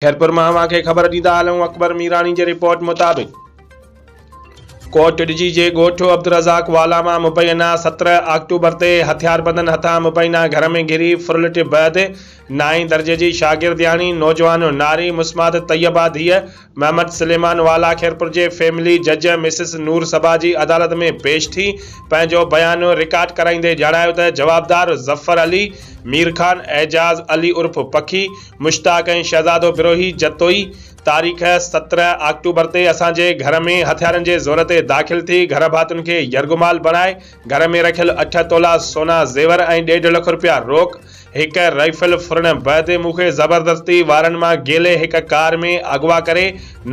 خيرپور مان اوهان کي خبر ڏيندا هلون اڪبر ميراڻي جي رپورٽ مطابق ڪوٽ ڏجي جي ڳوٺ عبدالرزاق والا مان مبينا 17 آڪٽوبر تي هٿياربندن هٿان مبينا گهر ۾ گهري ڦرلٽ بعد نائين درجي جي شاگردياڻي نوجوان ناري مسمات طيبه ڌيء محمد سليمان والا خيرپور جي فيملي جج مسز نور صبا جي عدالت ۾ پيش ٿي پنهنجو بيان رڪارڊ ڪرائيندي ڄاڻايو ته جوابدار ظفر علي، مير خان، اعجاز علي عرف پکي، مشتاق ۽ شهزادو بروهي جتوئي تاريخ 17 آڪٽوبر تي اسان جي گهر ۾ هٿيارن جي زور تي داخل ٿي گهر ڀاتين کي يرغمال بڻائي گهر ۾ رکيل اٺ تولا سونا زيور ۽ ڏيڍ لک رپيا روڪ هڪ رائفل ڦرڻ بعد مون کي زبردستي وارن مان گهلي هڪ ڪار ۾ اغوا ڪري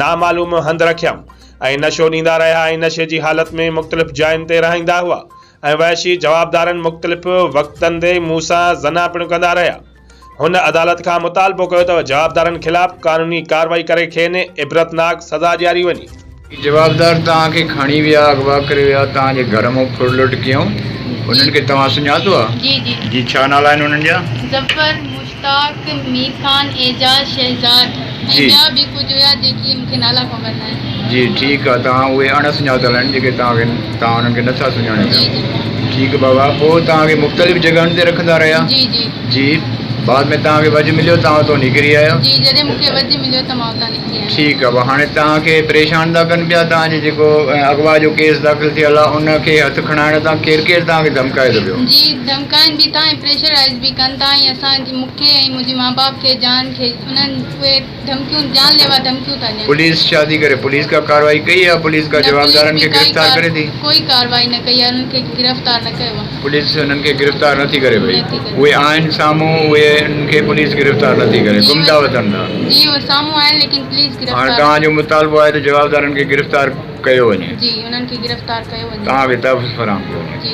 نامعلوم هنڌ رکيائون ۽ نشو ڏيندا رهيا ۽ نشي جي حالت ۾ مختلف جاين تي رهائيندا هئا ۽ وحشي جوابدارن مختلف وقتن تي مون سان زنا پڻ ڪندا رهيا. هن عدالت کان مطالبو ڪيو ته جوابدارن خلاف قانوني ڪارروائي ڪري کين عبرتناڪ سزا ڏياري وڃي. جوابدار توهان کي کڻي ويا اغوا ڪري ويا توهان جي گهر مان ڦر لٽ ڪيائون انهن کي توهان سڃاتو آ؟ جي جي. جي ڇا نالا آهن انهن جا؟ ظفر، مشتاق، مير خان، اعجاز، شهزاد ۽ جي. ٻيا به ڪجهه هيا جيڪي مون کي نالا خبر ناهن. جي ٺيڪ آ توهان اهي اڻ سڃاتل آهن جيڪي توهان کي توهان انهن کي نٿا سڃاڻي جي پيا جي. ٺيڪ بابا پوء توهان کي مختلف جڳهن تي رکندا رهيا؟ جي جي. جي بعد ۾ توهان کي وجهه مليو توهان اتان نڪري آيا؟ جي جڏهن مون کي وجهه مليو ته مان اتان نڪري آيم. ٺيڪ آ هاڻي توهان کي پريشان ٿا ڪن پيا توهان جي جيڪو اغوا جو ڪيس داخل ٿيل آ ان کي هٿ کڻائڻ تان ڪير ڪير توهان کي ڌمڪائي ٿو پيو؟ جي ڌمڪائن به ٿا ۽ پريشرائيز به ڪن ٿا ۽ اسان جي مون کي ۽ منهنجي مان باپ کي جان کي انهن اهي ڌمڪيون جان ليوا ڌمڪيون ٿا ڏين. پوليس ڇا ٿي ڪري پوليس ڪا ڪارروائي ڪئي يا پوليس ڪا نه پوليس جوابدارن به کي ڪائي گرفتار ڪري ٿي؟ ڪوئي ڪارروائي نه ڪئي آ انهن کي گرفتار نه ڪيو آ. پوليس انهن کي گرفتار نٿي ڪري پئي نه ٿي ڪري. اهي آهن سامهون اهي انهن کي پوليس گرفتار نٿي ڪري جي گم ٿا وتن ٿا. جي اهي سامهون آهن ليڪن پوليس هاڻي گرفتار توهان جو مطالبو آهي ته جوابدارن کي گرفتار ڪيو وڃي. جي انهن کي گرفتار ڪيو وڃي. توهان کي تحفظ فراهم ڪيو وڃي. جي.